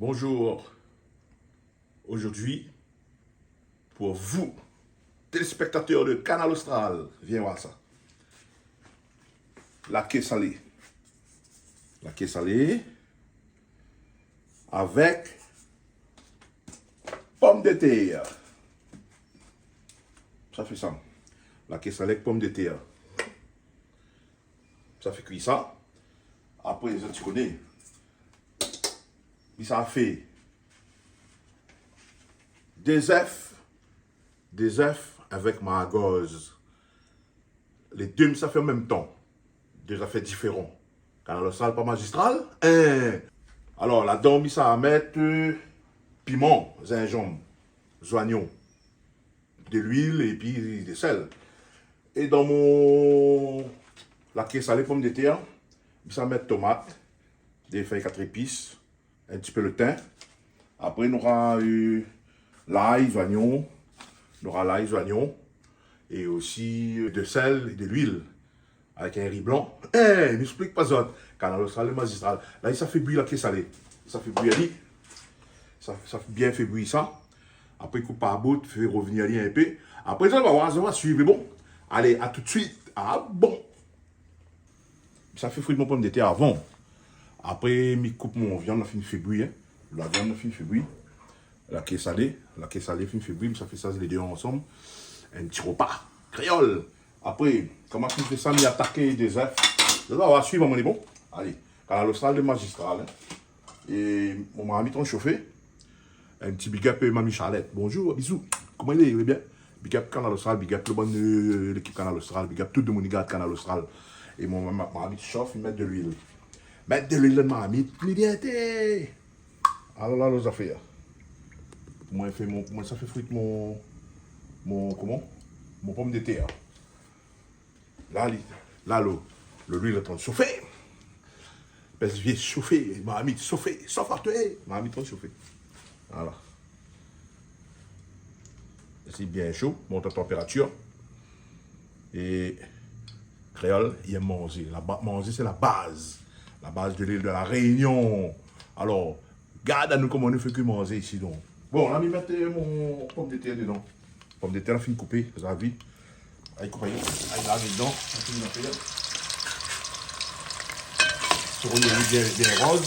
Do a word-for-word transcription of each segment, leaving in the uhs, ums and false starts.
Bonjour. Aujourd'hui, pour vous, téléspectateurs de Kanal Austral, vien voir sa. Laké salé. Laké salé avèk pomdetèr. Sa fé sa. Laké salé avèk pomdetèr. Sa fé kui sa. Apré, zot i koné. Mi sa fé dé zèf, dé zèf avèk margoz. Lé dé mi sa fé an mèm tan. Dé zafèr diféran. Kanal Austral pa mazistral, hin. Alor, ladan, mi sa mèt, euh, piman, zinzanm, zoignon, de luil épi de sèl. É dan mon laké salé pomdetèr, mi sa mèt tomat, dé fèy kat épis, in ti pé lo tin. Apré, nora, euh, lay, zoignon. Nora lay, zoignon. É osi, euh, de sèl é de luil. Avèk in ri blan. É, mi èksplik pa zot. Kanal Austral, lé mazistral. La, sa fé bouyi laké salé. Sa fé bouyi ali. Sa, sa fé bien fé bouyi sa. Apré, koup par bout, fé rovnir ali in pé. Apré, zot va oir, zot va suiv. Bon. Alé, a tout suit. A bon. Sa fé frir mon pomdetèr avan. Apré, mi koup mon viann, la fine fé bouyi, hin. La viann, la fine fé bouyi. Laké salé, laké salé fine fé bouyi, mi sa fé sa lé dé ansanm. In ti ropa kréol. Apré, koman mi fé sa, mi atak dé zèf. Zot va oir, suiv amoin, lé bon. Alé, Kanal Austral, lé mazistral, hin. É mon marmit lé shofé. In ti big up, euh, Mami Charlette. Bonjour, bizou. Koman i lé ? I lé bien ? Big up Kanal Austral, big up lo bann, euh, lékip Kanal Austral, big up tout demoun i gard Kanal Austral. É mon ma-, ma-, marmit i shof, mi mèt de luil. Mèt de luil dan marmit, mi bien té. Alor la, lo zafèr. Moin fé mon, moin sa fé frir mon, mon, koman ? Mon pomdetèr. La, li, la, lo, lo luil lé antrin shofé. Pès vyé shofé, marmit shofé, shof atoué, marmit antrin shofé. Voilà. Sé bien sho, mont la tanpératir. É kréol i èm manzé. La ba-, manzé, sé la baz. La baz de lil de La Rényon. Alor, gard anou koman nou fé kui manzé isi, donk. Bon, la, mi mèt, euh, mon pomdetèr dedan. Pomdetèr la fine koupé, zot la vi. Ay, koup, ay, ay, la dedan. Sa fine koupé. Tourn ali bien, bien roz.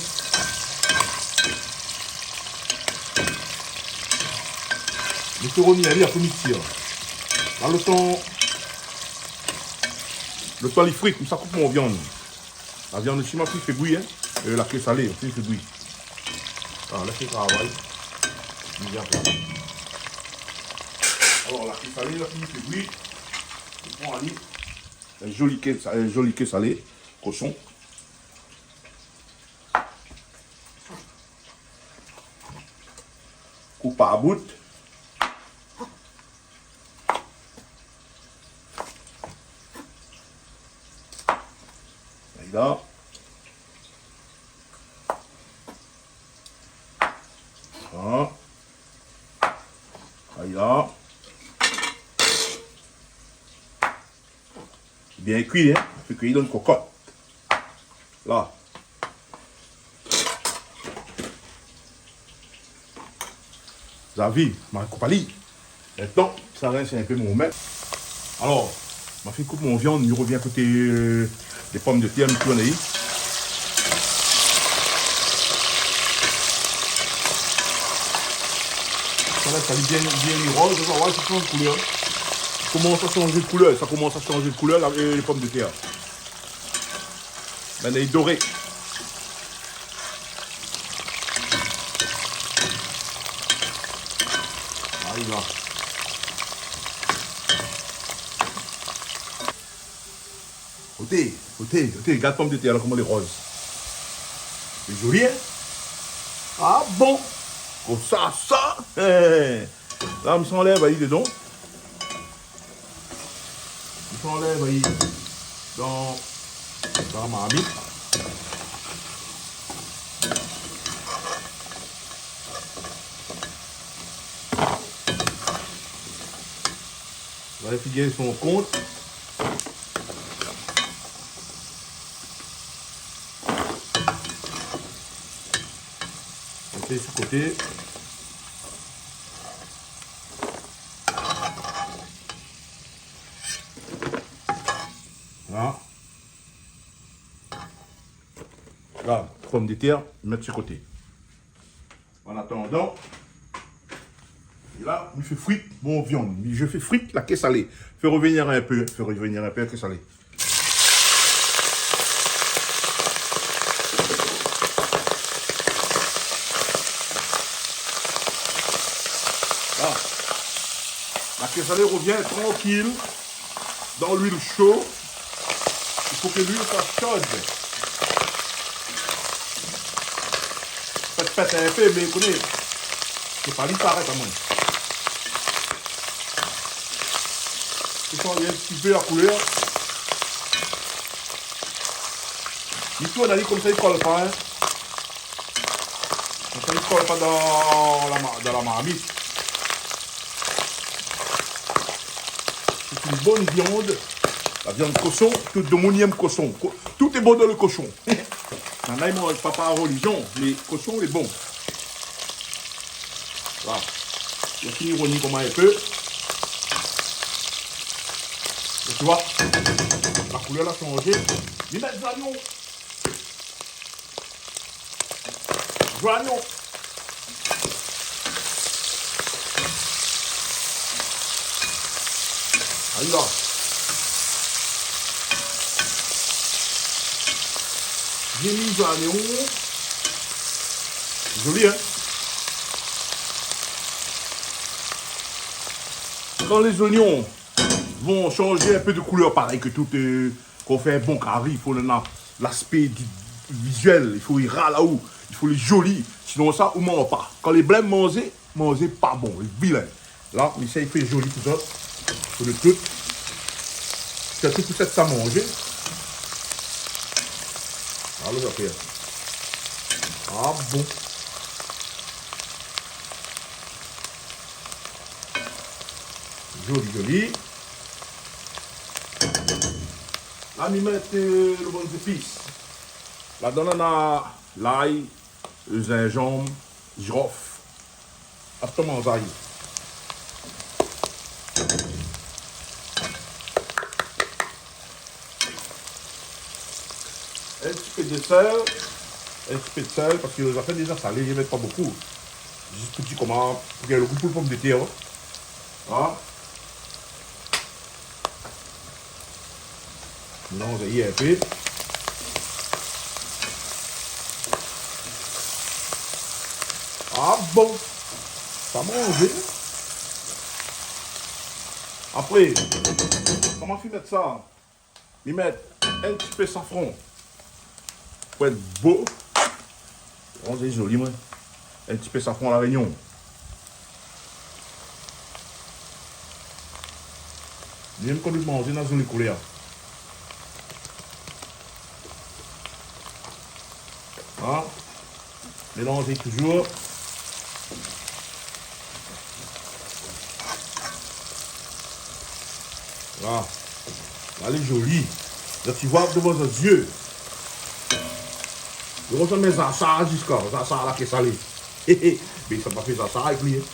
Mi tourn ali, apré mi tir. La, lo tan, lo tan li fri, mi sa koup mon viann. La viann osi, ma fine fé bouyi, hin. Euh, laké salé, ma fine fé bouyi. Alor, lès ali travay. Mi vien apré. Alor, laké salé, la fine fé bouyi. Mi pran ali. In zoli ké sa-, in zoli ké salé, koshon. Koup par bout. Ay la. Sa. Ay la. Bien kui, hin. Fé kui dan kokot. La. Zot la vi, ma koup ali. Mintnan, sa rès in pé mon mèt. Alor, ma fine koup mon viann, mi revien koté, euh, lé pomdetèr, mi tourn ali. Sa la, sa lé bien, bien roz, zot va oir, sa i shanj koulèr. Komans a shanj koulèr, sa komans a shanj koulèr, la, euh, lé pomdetèr. Mintnan li doré. Ay la. Oté, oté, oté, gard pomdetèr la, koman lé roz. Lé zoli, hin ? A bon ? Konmsa, sa, hin ? La, mi sa anlèv ali dedan. Mi sa anlèv ali dan, dan la marmit. Sa va figir son kont. In Mèt su koté. Voilà. La, pomdetèr, mèt su koté. An atandan, é la, mi fé frit mon viann. Mi fé frit la késalé. Fé revenir in pé, fé revenir in pé la késalé. La. La késalé revien trankil dan luil sho. I fo ke luil i swa sho. Pèt, pèt in pé, mé koné, sé pa li parèt amoin. I fo in ti pé la koulèr. Mi tourn ali konmsa, i kol pa, in. Konmsa, i kol pa dan la ma-, dan la marmit. Sé in bon viann. La viann koshon, tout domoun i èm koshon. Ko-, tout lé bon dan lo koshon. Nana i manz pa par relizion, mé koshon lé bon. Voilà. La fini roni konmsa in pé. É tu vois, la koulèr la shanjé. Mi mèt zoignon. Zoignon. Ayi la. Zoli, zoignon. Zoli, in ? Kan lé zoignon i shanj in pé de koulèr, parèy ke tout, eu, kan ou fé in bon kari, i fo néna laspé di-, vizièl, i fo i ral aou, i fo lé zoli. Sinonsa, ou manz pa. Kan lé blin manzé, manzé pa bon, lé vilin. La, mi sèy fé zoli pou zot, pou nou tout. Sirtou pou sèt sa manzé. Alor, zafèr. A bon. Zoli, zoli. La, mi mèt, eu, lo bann zépis. Ladan, nana lay, eu, zinzanm, zirof. Atann, manzay. In ti pé de sèl, in ti pé de sèl, parske zafèr déza salé, mi mèt pa bokou. Zis pou di koman, pou gingn lo gou pou lo pomdetèr, in. Voilà. Mélanz ali in pé. A bon. Sa manzé. Apré, koman fine mèt sa ? Mi mèt in ti pé safran. Pou èt bo. Bon, sé zoli, moin. In ti pé safran La Rényon. Li mèm kan nou manzé, na zoli koulèr. Voilà. Mélanz touzour. Voilà. Lé zoli. La, ti voi dovan zot zié. Dovan sa, mé sa, sa, ziska, sa, sa, la, ke salé. Mé sa pa fé sa, sa, avèk li, in.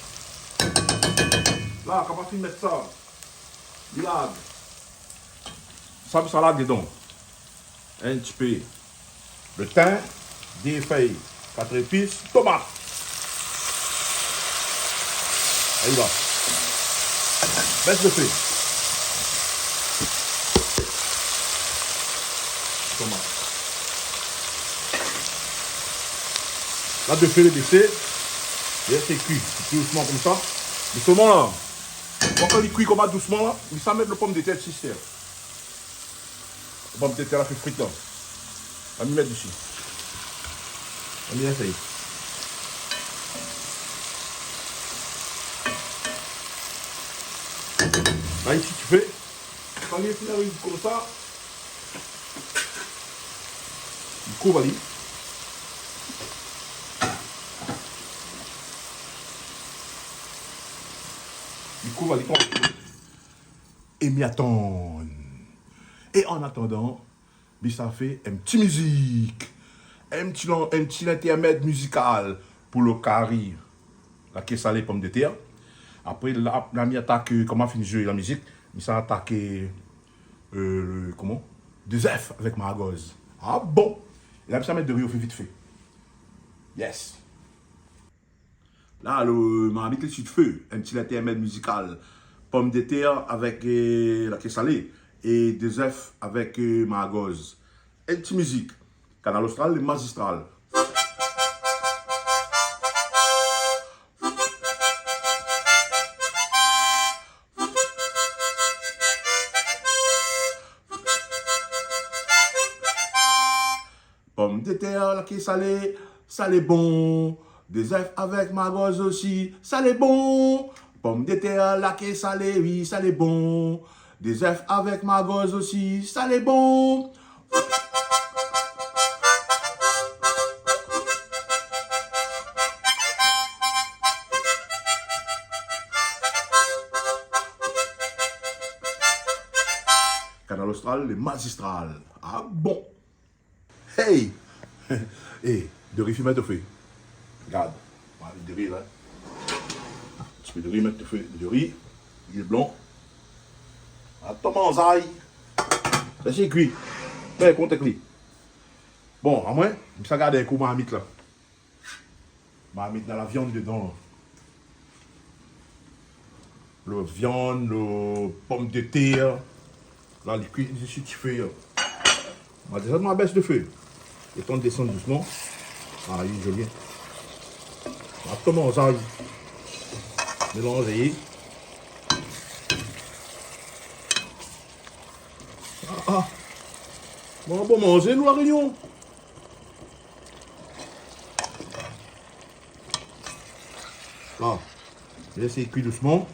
La, kan ma fine mèt sa, mi larg. Sa, mi sa larg dedan. In ti pé lo tin, dé fèy, kat zépis, tomat. Ayi la. Bès lo fé. Tomat. La, lo fé lé bésé. É sé kui. Dousman konmsa. Mé solman la, kan li kui konmsa dousman la, mi sa mèt lo pomdetèr dsi. Pomdetèr la fé frit la. Ami, mèt dsi. Ami, éséy. La, isi, ti fé. Kan li fine ariv konmsa, mi kouv ali. Mi kouv ali konmsa. É mi atann. É an atandan, mi sa fé in ti mizik. In ti lan-, in ti lintèrmèd mizikal pou lo kari, la ké salé pomdetèr. Apré, la, la mi atak, euh, koman fini zoué la mizik, mi sa atak, euh, euh, koman ? Dé zèf avèk margoz. Ah bon ? É la, mi sa mèt dori o fé vit fé. Yes. La, lo marmit lé si fé, in ti lintèrmèd mizikal. Pomdetèr avèk, euh, la ké salé é dé zèf avèk, euh, margoz. In ti mizik. Kanal Austral, lé mazistral. Pomdetèr la ké salé, sa lé bon. Dé zèf avèk margoz osi, sa lé bon. Pomdetèr la ké salé, wi, sa lé bon. Dé zèf avèk margoz osi, sa lé bon. Kanal Austral, lé mazistral. Ah bon ? Hey ! Eh, dori fine mèt o fé. Gard. Dori la. Ti pé dori mèt o fé. Dori, luil blan. Atann manzay. Sa sé kui. Fé kont èk li. Bon, amoin, mi sa gard in kou marmit la. Marmit dan la viann dedan. Lo viann, lo pomdetèr. La, li kui, li si ti fé, hein. Ma désann, ma bès lo fé. É tann désann dousman. Ah, li lé zoli. Ma komansé mélanzé. Ah, ah. Bon, bon, manzé, nou, La Rényon. La, lès ali kui dousman.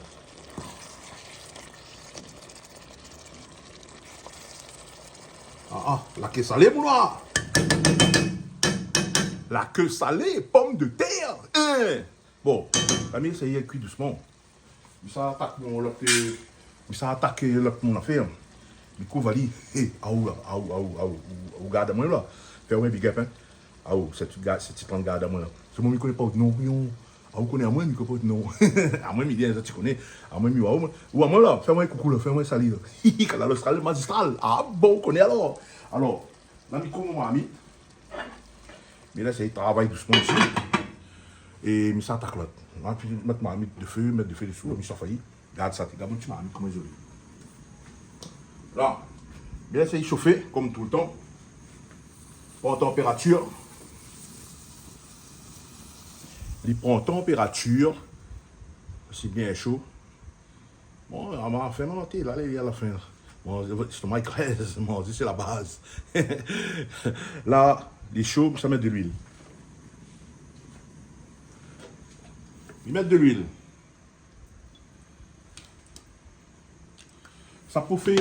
Ah, ah, la ké salé, mon noir. La ké salé, pomdetèr, hein. Bon, la mi lès ali kui dousman. Mi sa atak mon lot, euh, mi sa atak, euh, lot mon afèr. Mi kouv ali. Eh, aou la, aou, aou, aou, aou, gard amoin la. Fé amoin big up, hein. Aou, sé ti gard, sé ti tan gard amoin la. Sé moin, mi koné pa out non, non. Aou koné amoin, mi koné pa out non. Amoin, mi bien, sa ti koné. Amoin, mi, aou, aou, amoin la, fé amoin koukou la, fé amoin sali la. Kanal Austral, mazistral. Ah bon, ou koné alor. Alor, la mi kouv mon marmit. Mi lès ali travay dousman isi. É mi sa atak lot. Ma fine mèt marmit dofé, mèt dofé dosou, mi sa fé. Gard sa, té gard mon ti marmit, koman li lé zoli. La, mi lès ali shofé, kom toultan. Pran tanpératir. Li pran tanpératir. Sé bien sho. Bon, a la fin, non, té, la, li lé a la fin. Bon, sé vré, sé manzé, sé la baz. La, li lé sho, sa mèt de luil. Mi mèt de luil. Sa pou fé,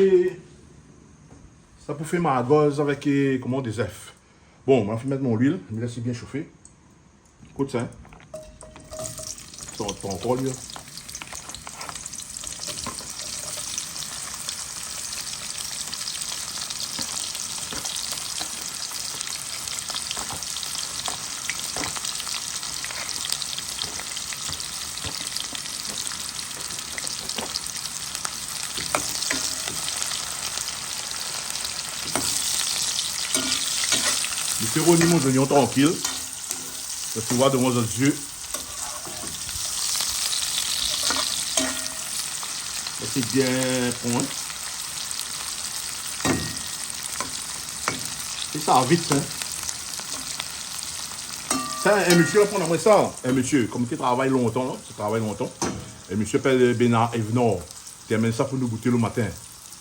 sa pou fé margoz avèk, euh, koman, dé zèf. Bon, ma fine mèt mon luil, mi lès bien shofé. Kout sa, hein. Sa, sa ankor li, hein. Mi fé roni mon zoignon trankil. Sa sé voir dovan zot zié. Sa sé bien pran, hein. É sa vit, hein. Sa, in mésyé la aprann amoin sa. In mésyé, kom té travay lontan, la, té travay lontan. In mésyé i apèl Bénard Evenor. Té amenn sa pou nou gouté lo matin.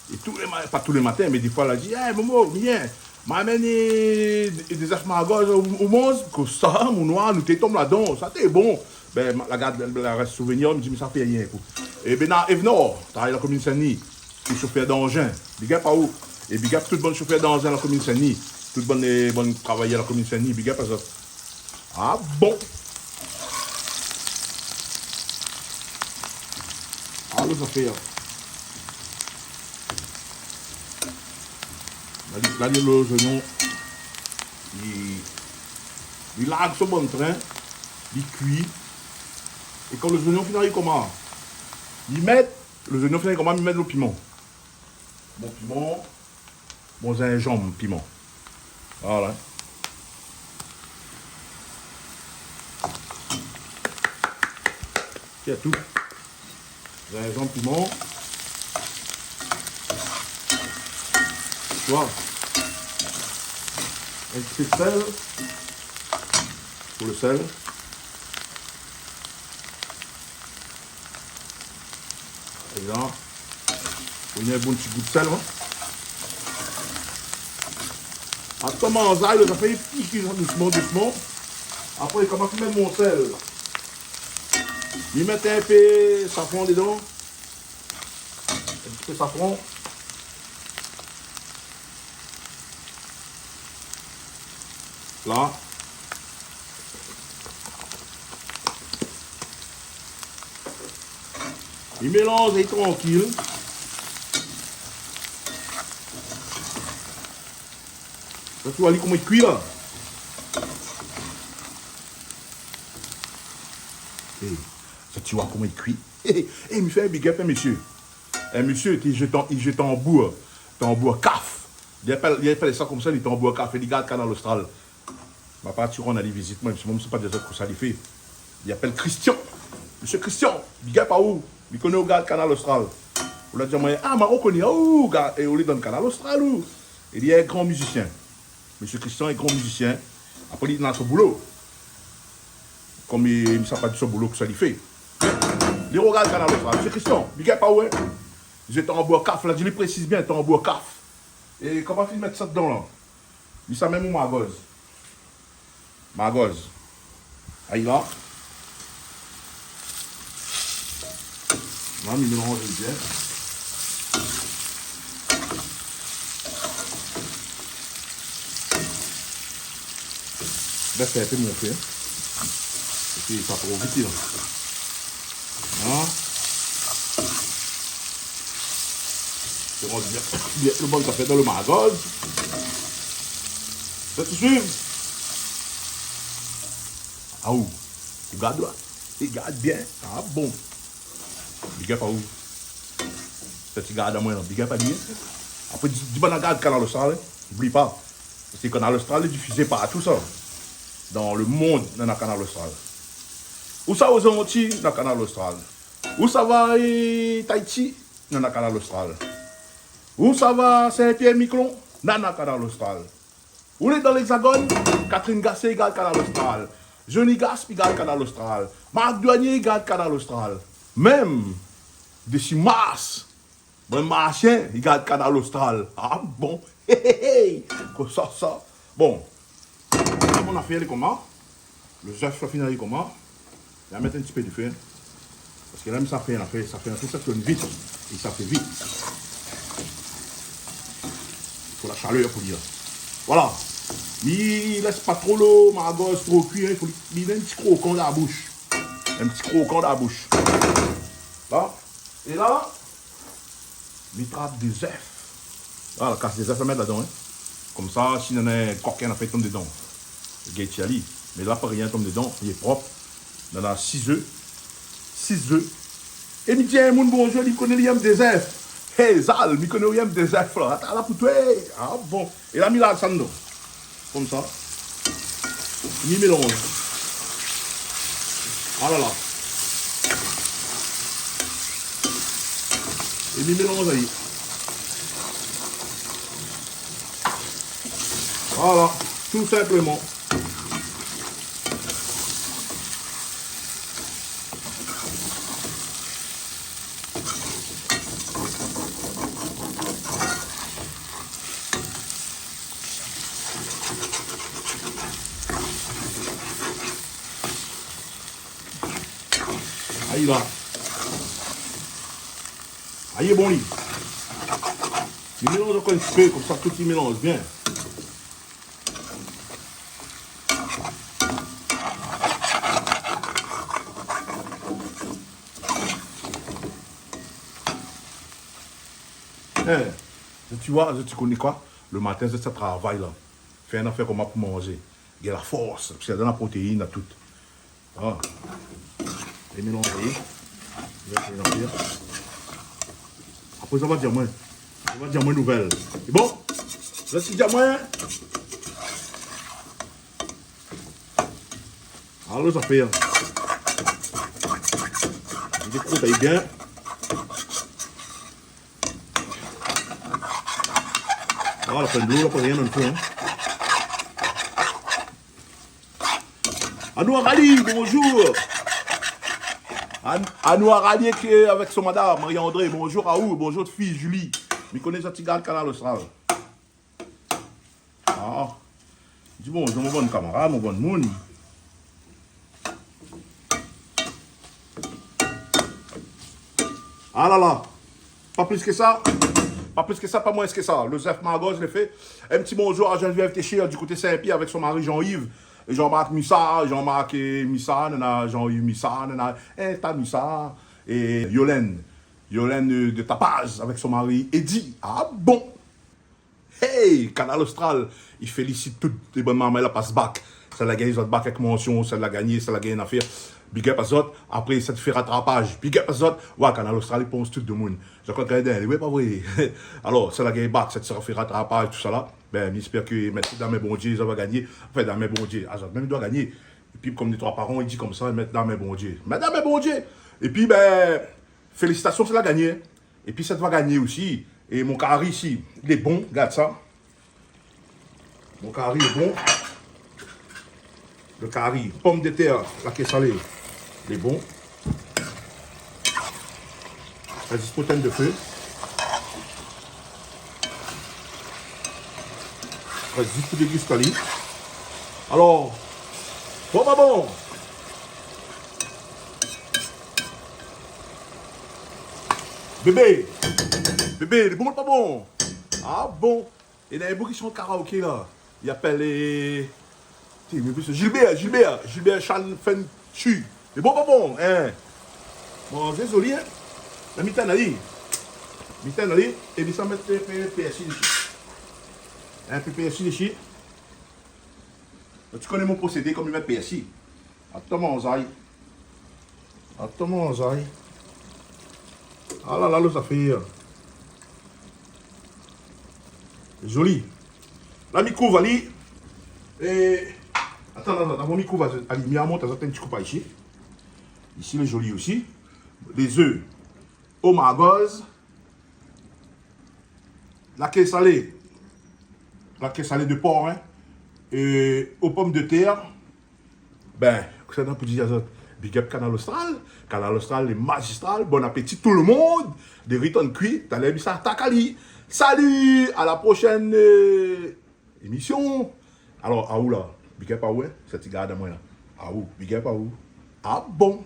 É tou lé ma-, pa tou lé matin, mé défoi, la di, "Eh, Momo, vien, ma amenn, é, é dé zèf margoz, ou, ou manz." Kosa, mon noir, nou té tonm ladan, sa té bon. Bin, ma, la gard, la rès souvenir, mi di, "Mi sa fé ayen, ékout." É Bénard Evenor, travay la komine Sin-Dni, sé shofèr d'anzin. Big up aou. É big up tout bann shofèr d'anzin la komine Sin-Dni. Tout bann, é, bann travayèr la komine Sin-Dni, big up azot. Ah bon. Ah, lo zafèr. La, la, lo zoignon, li, li larg son bon trin. Li kui. É kan lo zoignon fine ari koman, mi mèt, lo zoignon fine ari koman, mi mèt lo piman. Bon piman, bon zinzanm, piman. Voilà. Sé tou. Zinzanm, piman. Tu vois. In ti pé d'sèl. Pou lo sèl. É la, ou néna in bon ti gou d'sèl, in. Atann, manzay, la, sa fé piki sa dousman, dousman. Apré, koman mi mèt mon sèl ? Mi mèt in pé safran dedan. In ti pé safran. La. Mi mélanz ali trankil. Sa, ti oi ali koman li kui la. É, sa, ti oi koman li kui. É, é, mi fé in big up, in, mésyé. In mésyé, li té zoué tan-, li zoué tanbour, tanbour kaf. Li apèl, li apèl sa konmsa, li tanbour kaf, é li gard Kanal Austral. Ma parti rann ali vizit, moin, parske moin, mi sé pa déza kosa li fé. Li apèl Christian. Mésyé Christian, big up aou. Mi koné ou gard Kanal Austral. Ou la di amoin, ah, ma rokoné aou, ga-, é ou lé dan Kanal Austral, ou. É li lé in gran mizisien. Mésyé Christian lé gran mizisien. Apré, li néna son boulo. Kom li, mi sa pa di son boulo, kosa li fé. Li rogard Kanal Austral. Mésyé Christian, big up aou, in. Zoué tanbour kaf, la di, li présiz bien, tanbour kaf. É koman fine mèt sa dedan, la ? Mi sa mèt mon margoz. Margoz. Ayi la. La, mi mélanz bien. Bin, sé in pé mon fé. Épi sa tro vit, la. In ? Sé bon, bien, bien, lo bon sa fé dan lo margoz. Sa, ti suiv. Aou, ou gard la. Li gard bien. Ah bon. Big up aou. Sa ti gard amoin la. Big up ali, in. Apré, di, di banna gard Kanal Austral, in. Oubli pa. Parske Kanal Austral lé difizé partou sa. Dan lo mond, néna Kanal Austral. Ou sa, o Zanti, néna Kanal Austral. Ou sava, é, Tahiti, néna Kanal Austral. Ou sava, Saint-Pierre-Miquelon, néna Kanal Austral. Ou lé dan l'Hexagone, Catherine Gassé i gard Kanal Austral. Johnny Gasp i gard Kanal Austral. Marc Douanier i gard Kanal Austral. Mèm, dési Mars, bann marsien i gard Kanal Austral. Ah bon ? Hé, hé, hé. Kosa sa ? Bon. Mon afèr lé koman ? Lo zèf la fine ali koman ? Mi sa mèt in ti pé difé. Parske la, mi sa fé in afèr, sa fé in afèr, sa tourn vit. É sa fé vit. I fo la shalèr pou li, in. Voilà. Mi lès pa tro lo margoz tro kui, in. I fo li, li néna in ti krokan dan la boush. In ti krokan dan la boush. La. É la, mi trap dé zèf. Voilà, kas dé zèf, la mèt ladan, in. Konmsa, si néna in kokin, la fé tonm dedan. Gèt ali. Mé la, pa rien tonm dedan, li lé prop. Néna sis zèf. Sis zèf. É mi di in moun bonzour, li koné li èm dé zèf. Hé, Zal, mi koné ou èm dé zèf, la. Atann la pou toi. Ah bon. É la, mi larg sa dedan. Konmsa. Mi mélanz. Ah la la. É mi mélanz ali. Voilà, tout simplement. Ayi la. Ayi, bon, li. Li mélanz ankor in ti pé, konmsa tout li mélanz bien. É, zot i oi, zot i koné koi ? Lo matin, zot sa travay la. Fé in afèr koman pou manzé. Gingn la fors, parske ladan na protéine, na tout. Ah. É mélanzé. Mélanzé. Apré sa va dir amoin. Sa va dir amoin nouvèl. É bon, sa sé dir amoin. Alor, sa fé, hein. Li dékrout bien. Ah, la fine dolo, la pa rien dan lo fon, hein. Anou Arali, bonjour. An-, Anou Arali ki lé avèk son madam, Marie-André, bonjour aou, bonjour fi Julie. Mi koné sa ti gard Kanal Austral. Ah. Di bonjour, mon bon kamarad, mon bon moun. Ah la la. Pa plis ke sa. Pa plis ke sa, pa moin ke sa. Lo zèf margoz lé fé. In ti bonjour à Geneviève Téchier du koté Saint-Pierre avèk son mari Jean-Yves. Jean-Marc Missa, Jean-Marc, euh, Missa, nana Jean-Yves Missa, nana, eh, ta Missa. É Yolène. Yolène, euh, de Tapaz avèk son mari Eddy. Ah bon. Hey, Kanal Austral, i félisit tout lé bann marmay la pas bak. Sa la gagné zot bak avèk mansion, sa la gagné, sa la gagné in afèr. Big up azot. Apré, sa té fé ratrapaz. Big up azot. Wa, Kanal Austral, i pans tout domoun. Zot i koné, wé, pa vré. Alor, sa la gagné bak, sa té fé ratrapaz, tousala. Bin, mi éspèr ke mèt dan min Bondié, sa va gagné. Anfin, dan min Bondié, azot mèm i doi gagné. Épi, konm dé troi paran i di konmsa, mèt dan min Bondié. Mèt dan min Bondié. Épi, bin, félisitasion, sa la gagné. Épi sa té va gagné osi. É mon kari isi, lé bon, gard sa. Mon kari lé bon. Lo kari, pomdetèr, la ké salé, lé bon. Rès zis pou tinn lo fé. Rès zis pou dégust ali. Alor, bon, pa bon. Bébé, bébé, lé bon, pa bon. Ah bon. É néna in boug ki shant karaoké la. I apèl, eh, ti, mé plis Gilbert, Gilbert, Gilbert Chan Fen Chu. Lé bon, pa bon, hein. Bon, sé zoli, hein. La mi tinn ali. Mi tinn ali. É mi sa mèt in pé pèrsi dési. In pé pèrsi dési. Ou koné mon prosédé, konm mi mèt pèrsi. Atann manzay. Atann manzay. Ah la la, lo zafèr. Zoli. La mi kouv ali. É, atann, atann, avan mi kouv ali, mi amont azot in ti kou par isi. Isi lé zoli osi. Lé zé o margoz. La ké salé. La ké salé de por, hein. É o pomdetèr. Bin, kosa na pou di azot? Big up Kanal Austral. Kanal Austral lé mazistral. Bon apéti tout le monde. Dé ri tann kui. Talèr mi sa atak ali. Salut, à la prochaine, euh, émission. Alor, aou la, big up aou, hein, sa ti gard amoin la. Aou, big up aou. Ah bon.